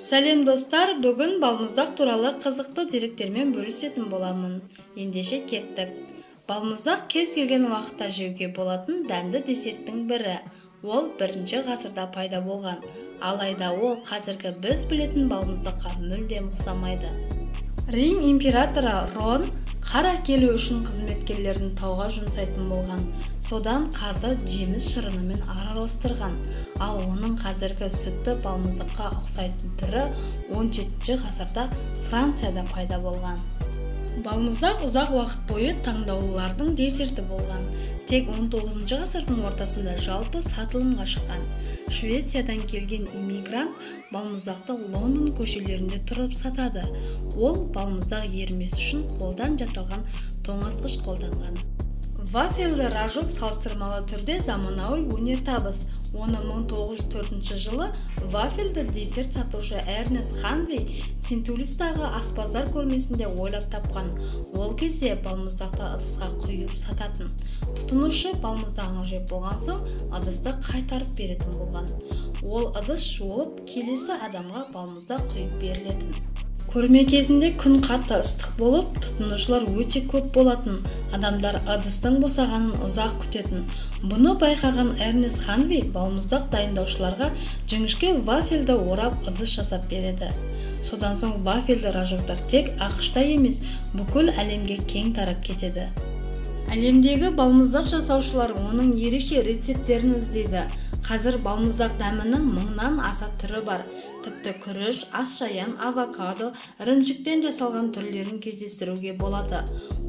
Сәлем, достар! Бүгін балмұздақ туралы қызықты деректермен бөлісетін боламын. Ендеше, кеттік! Балмұздақ – кез келген уақытта жеуге болатын дәмді десерттің бірі. Ол бірінші ғасырда пайда болған, алайда ол қазіргі біз білетін балмұздаққа мүлдем ұқсамайды. Рим императоры Нерон қар әкелу үшін қызметкерлерін тауға жұмсайтын болған. Содан қарды жеміс шырынымен араластырған. Ал оның қазіргі сүтті балмұздаққа ұқсайтын түрі 17 ғасырда Францияда пайда болған. Балмұздақ ұзақ уақыт бойы таңдаулылардың десерті болған. Тек 19 ғасырдың ортасында жалпы сатылымға шыққан. Швециядан келген иммигрант балмұздақты Лондон көшелерінде тұрып сатады. Ол балмұздақ ерімес үшін қолдан жасалған тоңазытқыш қолданған. Вафельді рожок – салыстырмалы түрде заманауи өнертабыс. Оны 1904 жылы вафельді десерт сатушы Эрнест Ханви Сент-Луистағы аспаздар көрмесінде ойлап тапқан. Ол кезде балмұздақты ыдысқа құйып сататын. Тұтынушы балмұздағын жеп болған соң, ыдысты қайтарып беретін болған. Ол ыдыс жуылып, келесі адамға балмұздақ құйып берілетін. Көрме кезінде күн қатты ыстық болып, тұтынушылар өте көп болатын. Адамдар ыдыстың босағанын ұзақ күтетін. Бұны байқаған Эрнест Ханви балмұздақ дайындаушыларға жіңішке вафельді орап, ыдыс жасап береді. Содан соң вафельді рожоктар тек АҚШ-та емес, бүкіл әлемге кең тарап кетеді. Әлемдегі балмұздақ жасаушылар оның ерекше рецепттерін іздейді. Қазір балмұздақ дәмінің мыңнан аса түрі бар. Тіпті күріш, асшаян, авокадо, ірімшіктен жасалған түрлерін кездестіруге болады.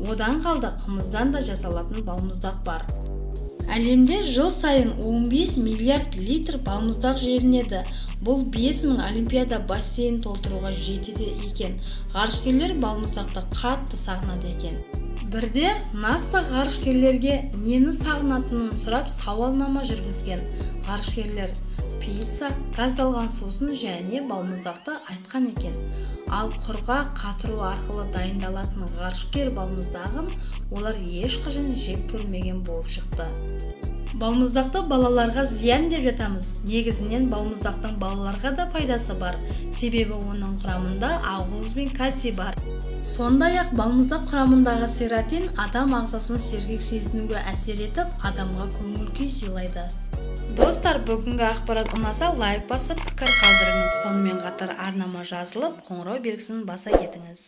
Одан қалды, қымыздан да жасалатын балмұздақ бар. Әлемде жыл сайын 15 миллиард литр балмұздақ желінеді. Бұл 5000 олимпиада бассейнін толтыруға жетеді екен. Ғарышкерлер балмұздақты қатты сағынады екен. Бірде НАСА ғарышкерлерге нені сағынатынын сұрап, сауалнама жүргізген. Ғарышкерлер пицца, газдалған сусын және балмұздақты айтқан екен. Ал құрғақ қатыру арқылы дайындалатын ғарышкер балмұздағын олар ешқашан жеп көрмеген болып шықты. Балмұздақты балаларға зиян деп жатамыз. Негізінен балмұздақтың балаларға да пайдасы бар, себебі оның құрамында ақуыз бен кальций бар. Сондай-ақ балмұздақ құрамындағы серотин адам ағзасын сергек сезінуге әсер етіп, адамға көңіл күй сыйлайды. Достар, бүгінгі ақпарат ұнаса, лайк басып, пікір қалдырыңыз. Сонымен қатар арнама жазылып, қоңырау белгісін баса кетіңіз.